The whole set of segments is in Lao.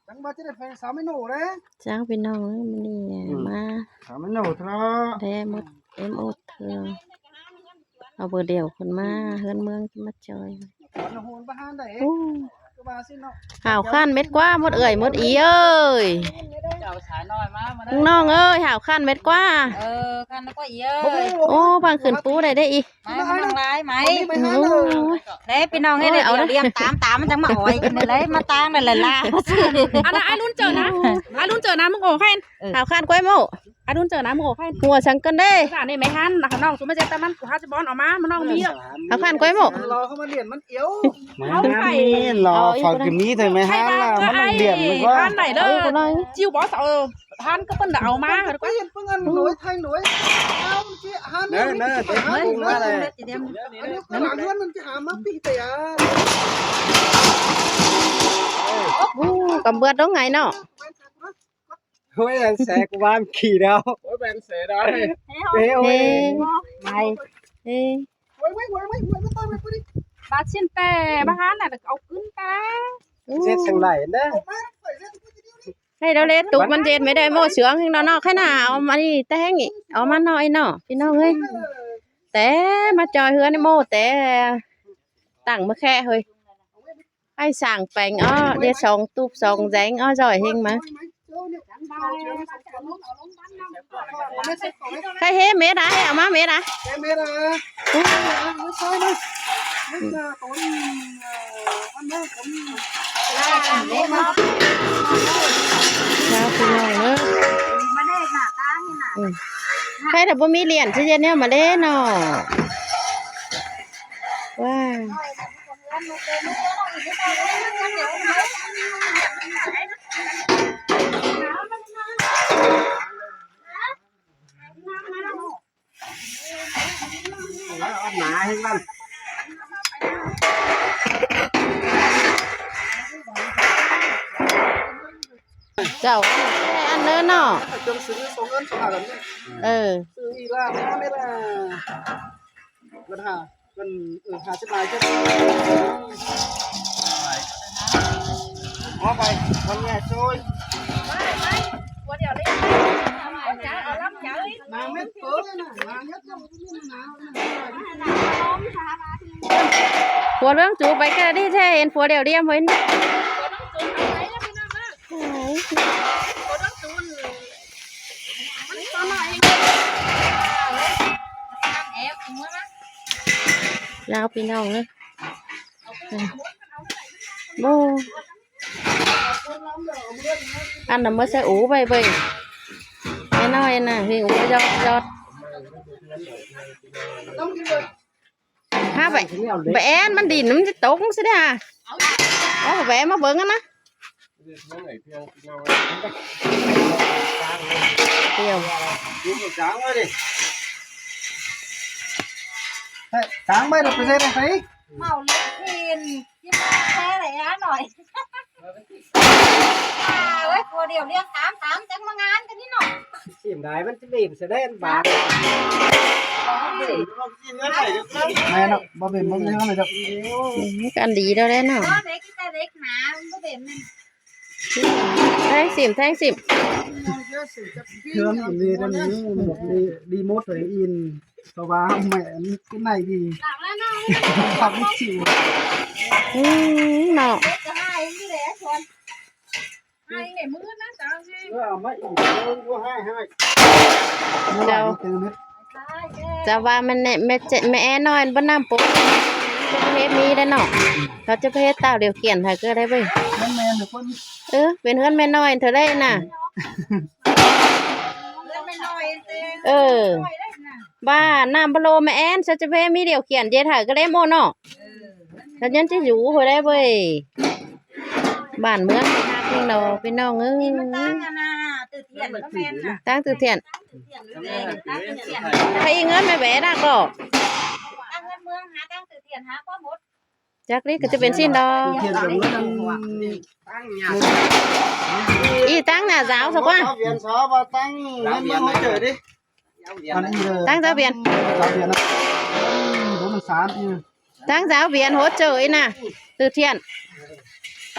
ຈັ່ງວ່າຈະໄດ້ໄປສາມເມນູເດ້. ຈ້າ ພີ່ນ້ອງເອີຍ ມື້ນີ້ ອືມ ມາສາມເມນູເທື່ອ ແດ່ໝົດເອັມໂອເທື່ອ ເອົາເບີດຽວເພິ່ນມາເຮືອນເມືອງ ຈະມາຈ່ອຍ. ໂອ້ ຫ້າວຄານເມັດກວ່າໝົດເອື້ອຍໝົດອີເອີຍ. ເຈົ້າສາວນ້ອຍມາ ມາເດີ ນ້ອງເອີຍ ຫ້າວຄານເມັດກວ່າ. ເອີ ຄານກວ່າອີເອີຍ. ໂອ້ ບາງຂຶ້ນປູໄດ້ເດ້ອີ. ໄມ້ມັນຍັງຫຼາຍໄມ້. ໂອ້ຍ ເດ້ພີ່ນ້ອງເອີຍ ໂອ້ຍ ເອົາລະ ດຽວຕາມ ຕາມມັນຈັ່ງມາອອຍກັນເດ້ ມາຕາງໄດ້ຫຼາຍໆ. ອັນນັ້ນອ້າຍລຸນເຈີນະ ອ້າຍລຸນເຈີນະ ມຶງໂອໃຫ້ ເອີ ຫາວຄານກ້ວຍໂມ ອ້າຍລຸນເຈີນະ ມຶງໂອໃຫ້ ຫົວສັງກັນເດ້. ນີ້ແມ່ຫັ້ນ ນ້ອງສຸມາເຈັດຕາມັນ ຫາຈະບອນອອກມາ ມັນນ້ອງມີ ຫາວຄານກ້ວຍໂມ ລໍເຂົ້າມາລຽນມັນອຽວ ເອົາໄປ ລໍເຂົາກະມີແຕ່ແມ່ຫັ້ນລະ ມັນຕ້ອງລຽນມັນກວ່າ ຮ້ານໄດ້ເດີ ຈິວບໍ ເອີ. ທ່ານກໍເພິ່ນລະເອົາມາ ເພິ່ນອັນໂຫຼຍໄທໂຫຼຍ ເອົາຊິຫາເນີເນີເດັກປຸງມາເລີຍ ອັນນີ້ກໍຫຼານເຮືອນມັນຊິຫາມາປີແຕ່ຍາ. ໂອ້ ກຳເບືອດດອງໄງເນາະ. ໂອ້ຍ ອັນແສກວາມຂີ້ດາວ ໂອ້ຍ ແບນເສດາຍ ເອີ ໂອ້ຍ ເອີ ໄປ ເອີ ໂອ້ຍ ໂອ້ຍ ໂອ້ຍ ໂອ້ຍ ໂອ້ຍ ບາດຊິນແຕ່ ບາດຫັ້ນນະ ເອົາຂຶ້ນແຕ່ ເຮັດຈັ່ງໃດເດີ. ໃຫ້ເຮົາເລດຕຸກມັນເຢັນໄປໄດ້ໂມເຊື່ອງແຮງເນາະ ໃຄໜາເອົາມານີ້ແຕ່ງອີກ ເອົາມາໜ້ອຍເນາະ ພີ່ນ້ອງເອີຍ. ແຕ່ມາຈອຍເຮືອນໂມ ແຕ່ຕັ້ງມາແຄເຮີຍ ໃຫ້ສ້າງແປງ ອໍ ເດສອງຕູບສອງແດງ ອໍ ຈອຍເຮງມາ. ໃຄເຮເມັດອະ ໃຫ້ເອົາມາເມັດອະ ເຮເມັດອະ ລາວພີ່ນ້ອງເອີຍ ໃຜຖ້າບໍ່ມີຫຼຽນຊິເຮັດແນວມາເດ້ເນາະ ວ້າ. ເຈົ້າ ອັນເດີເນາະ ເຈົ້າຊື້ສອງເງິນສອງອັນ ເອີ ຊື້ອີກລະ ເປັນ ເອີ ຫ້າສິບບາດ ເອົາໄປ ຄົນແກ່ຊ່ວຍ ຜົວເລື່ອງຈູໄປກະດີແທ້ ເຫັນຜົວດຽວດຽມເຫັນ. ລາວພີ່ນ້ອງເອີຍ ໂອ້ ອັນນະມາໃສ່ອູໄວ້ເບິ່ງ ແມ່ນ້ອຍນະ ເຮັດອູຢອດໆ. ຫາໄປ ໄປແອນມັນດິນມັນຈະຕົກຊິເດ້ຫາ ເອົາໄປແອນມາເບິ່ງຫັ້ນນະ ດຽວ ກາງໄວ້ ເອົາໄປໃສ່ໃສ່ ເມົາເລັກທີນ ກິນແທ້ໄດ້ຫາໜ້ອຍ. ອ່າ ໂອ້ຍ ຜົວດຽວລຽງສາມ ສາມ ຈັກມາງານກັນນີ້ເນາະ ຊິມໄດ້ ມັນຊິເບັນສະແດນບາດ ແມ່ນເນາະ ບໍ່ເບັນ ບໍ່ເປັນຫຍັງເລີຍດອກ ອືມ ມັນກະອັນດີແລ້ວແຫຼະເນາະ ເດັກແຕ່ເດັກໜາ ມັນບໍ່ເປັນ ແທງຊິມ ແທງຊິມ ເຄື່ອງອັນນີ້ ອັນນີ້ ດີໝົດເລີຍ ອິນ ເພາະວ່າແມ່ນກິນໄດ້ດີ ຄັກຊິ ອືມ ເນາະ ເຈົ້າ ເຈົ້າວ່າມັນແນ່ ແມ່ ແມ່ແອນ້ອຍ ບໍ່ນ້ຳປົກ ເຮັດມີໄດ້ເນາະ ເຂົາຈະໄປເຮັດຕາວດຽວຂຽນໃຫ້ກໍໄດ້ເວີຍ ເອີ ເປັນເຮືອນແມ່ນ້ອຍເທື່ອໃດນະ ເອີ. ບ້ານນ້ຳພະໂລແມ່ແອນ ເຂົາຈະໄປມີດຽວຂຽນເຈັດໃຫ້ກໍໄດ້ໂມເນາະ ເຂົາຍັງຈະຢູ່ພຸ້ນໄດ້ເວີຍ ບ້ານເມືອງຄັກເນາະ ພີ່ນ້ອງເອີຍ ຕັ້ງຕື້ທຽນ ໃຜອີເງິນແມ່ແຫວນະກໍ ຈັກນີ້ກໍຈະເປັນສິ້ນດອກ ອີຕັ້ງໜ້າສາວຊະກວ່າ ສາວວຽນ ສາວວ່າຕັ້ງເງິນມາຫົວເຈີດິ ອັນນີ້ເລີຍ ຕັ້ງສາວວຽນ ສາວວຽນນະ ອືມ ບໍ່ມັນສາມອີ ຕັ້ງສາວວຽນຫົວເຈີອີນະ ຕື້ທຽນ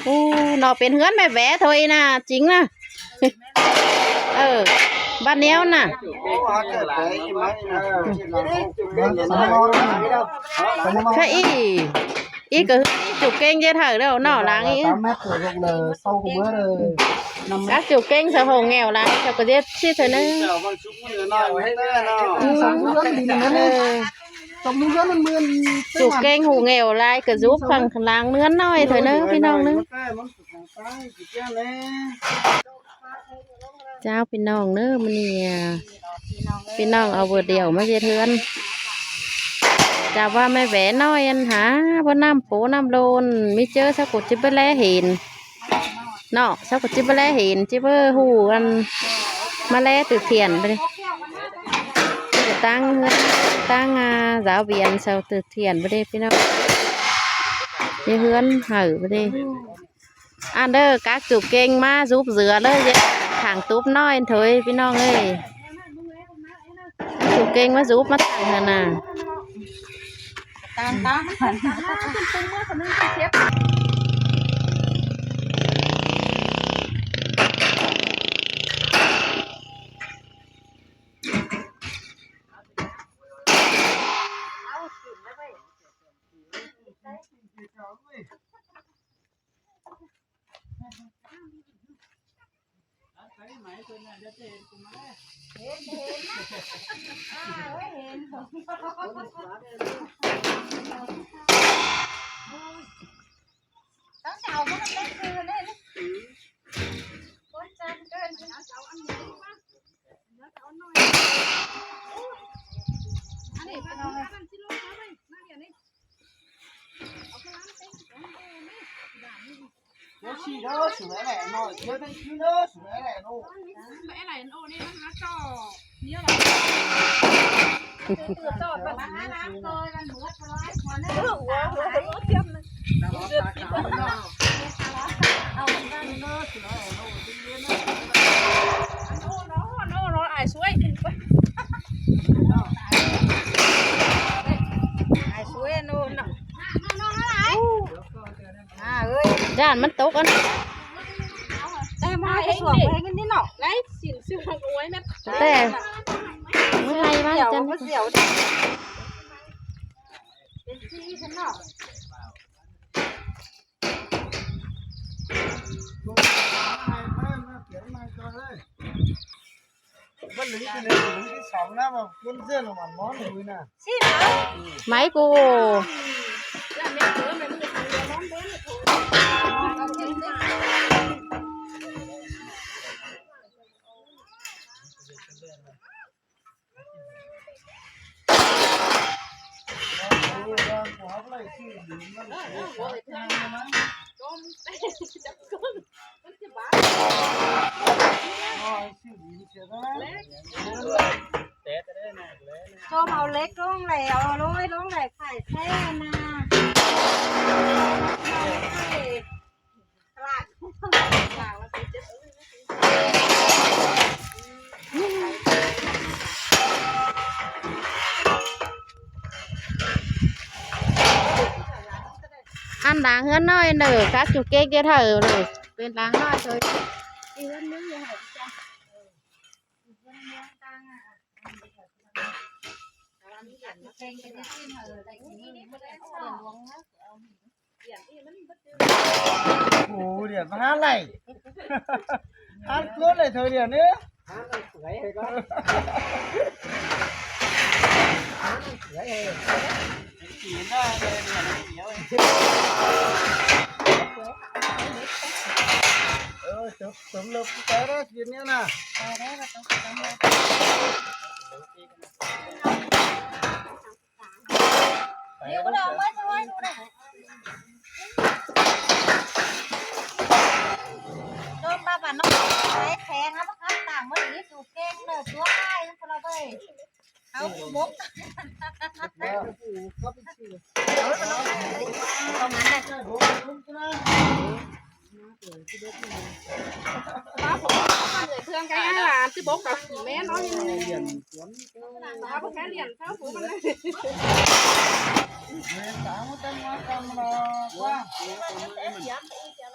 ໂອ້ ເນາະ ເປັນເຮືອນແມ່ແຫວະເທື່ອອີ່ນະ ຈິງນະ. ເອີ ບ້ານແນວນະ ຄະອີ່ ອີ່ກະຄືອີ່ຈຸເກັ່ງເຈັດເທື່ອແລ້ວເນາະ ຫຼັງອີ່ ຕາມແມັດເກີດລົງເລີຍ ເຊົາຫົວເລີຍ ນຳ ກະຈຸເກັ່ງສະໂພງແງວຫຼັງ ເຈົ້າກະເຈັດຊິເທື່ອໜຶ່ງ ອືມ ເອີ ຈຸເກັ່ງຫູແງວຫຼາຍກະຈຸບຂ້າງຫຼັງເຮືອນນ້ອຍເທື່ອໜຶ່ງ ພີ່ນ້ອງເດີ. ເຈົ້າ ພີ່ນ້ອງເດີ ມື້ນີ້ ອາ ພີ່ນ້ອງເອົາເບີດດຽວມາເຮັດເຮືອນ ຈາກວ່າແມ່ແຫວະນ້ອຍ ອັນຫາບໍ່ນຳໂປນຳໂລນ ມີເຈີເຮົາກະຊິໄປແລເຫັນເນາະ ເຮົາກະຊິໄປແລເຫັນ ຊິໄປຮູ້ ອັນ ມາແລຕຶກຖຽນໄປເດ້ ຕັ້ງເຮືອນ ຕັ້ງ ອາ ສາວວຽນເຊົາຕຶກຖຽນໄປເດ້ ພີ່ນ້ອງ ເຮັດເຮືອນໃຫ້ໄປເດ້. ອັນເດີ ກະຈຸເກັ່ງມາຊຸບເສືອເລີຍ ຂ້າງຕຸບນ້ອຍເທີຍ ພີ່ນ້ອງເອີຍ ຈຸເກັ່ງມາຊຸບມາຕັ້ງຫັ້ນນະ ຕາມ ຕາມ ຢ້ານມັນຕົກອັນ ແຕ່ມາໄປສວງໄປເງິນນີ້ເນາະ ໄດ້ສິນຊື່ຂອງອວຍແມ່ນ ແຕ່ ເມື່ອໄລມາຈັນ ເປັນທີ່ຊັ້ນເນາະ ໄໝກູ ໂຈມເອົາເຫຼັກລົງແລ້ວ ເອົາໂລຍລົງແລ້ວ ຂາຍແທ້ນະ. ອັນຫຼັງເຮືອນນ້ອຍເດີ ກະຈຸເກັກເດີເທີເດີ ເປັນຫຼັງນ້ອຍເທີ ອີກເຮືອນໜຶ່ງຢູ່ຫັ້ນຈ້ະ ເຮືອນເມືອງຕ່າງຫາກ ແຕ່ວ່າມີອັນເກັ່ງເປັນຈັ່ງຊີ້ເທີ ໄດ້ກິນ ໂອ້ ດຽວມາຫາໄລ່ ຫາໂກນເລີຍເທີ ດຽວນີ້ ຫາມັນສວຍໃຫ້ກ່ອນ ຫາມັນສວຍໃຫ້ ກິນໄດ້ເລີຍ ດຽວນີ້ດຽວ ເອີ ຈົບ ສົມລົບແຕ່ລະກິນນີ້ນະ ແຕ່ລະຕົກ ສົມລົບ. ໂດນບາບານ້ອງຂາຍແພງ ເອົາມາຂັບຕ່າງ ມັນອີກຢູ່ເກັ່ງເດີ ຕົວອ້າຍ ມັນບໍ່ລະເບີຍ ເອົາບຸກ ເອົາມາແຫຼະ ເຄື່ອງໄກ່ໃຫ້ຫຼານ ຊິບົກກັບແມ່ເນາະ ເອົາບໍ່ແຄ່ຫຼຽນເທົ່າຜູ້ມັນເລີຍ.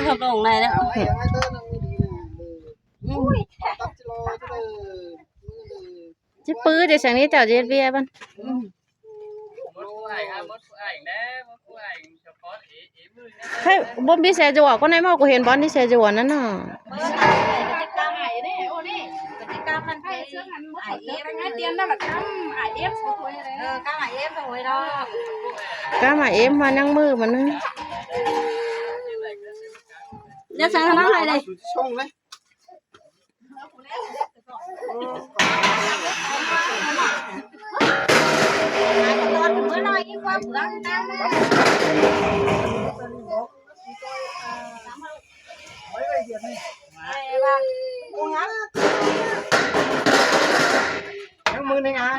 ອ ເຂົາລົງໄດ້ແລ້ວ ເອົາໄວ້ ເອົາໄວ້ເຕີໜຶ່ງ ມື້ດີນະ ເອີ ອືມ ຕັບຊິລໍເດີ ມື້ດີ ຊິປືຈະຈັ່ງນີ້ ເຈົ້າຈະເຮັດເວຍມັນ ອືມ ໃຫ້ ບໍ່ມີແຊຈວກ ຄົນໃນໝໍ້ ກູເຫັນບ່ອນທີ່ແຊຈວກນັ້ນນະ ກາມາເອັມ ວ່າຍັງມືມັນນະ ຢ່າໃສ່ທະນາໃຫ້ເລີຍ ຍັງມືໜຶ່ງອະ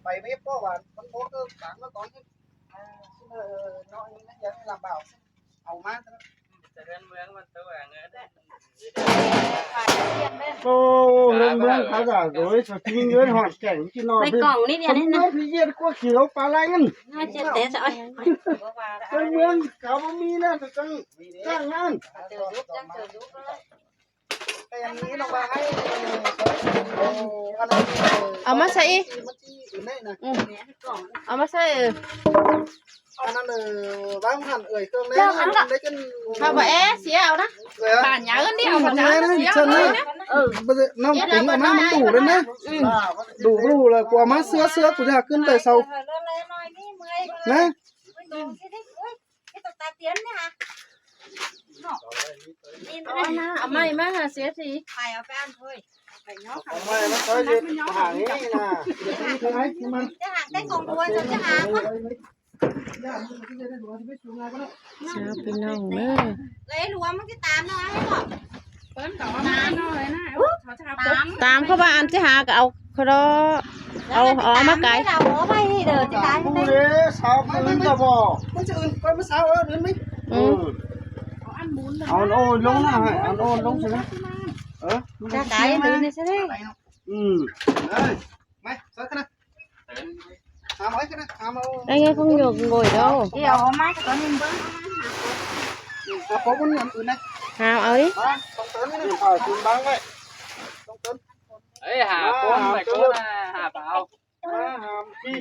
ໄປເວບບໍ່ວ່າມັນບໍ່ເກີນສາມຮ້ອຍຕອນ. ເອົາມາ ຈະເດີນເມືອງມັນຕົວເງິນ ໂອ້ ເຮືອນເມືອງເຂົາກໍໂດຍສະຕິງເງິນຮອດແກ່ງ ຊິນອນ ໃນກ່ອງນີ້ເດ ເຂົາມີເງິນທີ່ເຢັດກວ່າເຂົາປານຫຼາຍເງິນ ໜ້າເຈັບແຕ່ຊະ ເຮືອນເມືອງເຂົາບໍ່ມີແລ້ວ ຈະຈ້າງງານ ເອົາມາໃສ່ອີກ ອືມ ເອົາມາໃສ່ ເອີ ອັນນັ້ນ ເອີ ວາງຫັ້ນເອີຍ ເຄື່ອງໃນຫັ້ນໄດ້ກັນ ເຮົາບໍ່ແອເສຍເອົານະ ເອີ ບ້ານຫຍັງເອີ້ນເດ ເອົາມາຈາກເສຍເອົານະ ເອີ ບໍ່ໄດ້ ນ້ຳຕິງອອກມາ ມັນດຸເດ້ນະ ອືມ ດຸ ດຸແລ້ວ ກູເອົາມາເສືອ ເສືອ ກູຈະຫາຂຶ້ນໄປເຊົາ ນະ ເອົານະ ເອົາໃໝ່ມາຫາເສຍທີ ໄປເອົາໄປອັນເຮີ້ຍ ໄປເນາະ ເອົາໃໝ່ມາຊ່ອຍເຮັດຫາງນີ້ນະ ຈະຫາງແຕ່ຂອງຫົວ ຈະຫາງ ເຈົ້າ ພີ່ນ້ອງເດີ ເອີຍ ຫຼວງມັນຊິຕາມເນາະ ໃຫ້ບອກ ເພິ່ນກໍເອົາມາເນາະ ເອີຍນະ ເຂົາຈະຫາ ຕາມ ເຂົາວ່າອັນຈະຫາກໍເອົາ ເຂົາເນາະ ເອົາ ເອົາມາໄກ ເອົາໄປນີ້ເດີ ຈະໄກ ຜູ້ເດ້ ຊາວ ມັນຈະອື່ນ ໄປມື້ເຊົ້າ ເອີ ອື່ນໄປ ອືມ ເອີ ເອົາອັນໂອນລົງນະ ໃຫ້ອັນໂອນລົງຊະນະ ເອີ ມັນຈະໄກ ຈະໄກ ອືມ ເອີຍ ມາ ໃສ່ກັນນະ ຫາມເອົາກັນນະ ຫາມເອົາ ໄດ້ໄງ ຄົງໂຍກໂງຍເດີ ດຽວເອົາມາຕອນໜຶ່ງເບິ່ງ ອືມ ເອົາຂອງມັນອັນອື່ນນະ ຫາມເອົາອີກ ມາ ຕ້ອງເຕີນນີ້ນະ ເອົາຄືນບາງໄວ້ ຕ້ອງເຕີນ ເອີຍ ຫາຄົນໄປຄົນນະ ຫາປາເອົາ ມາຫາພີ້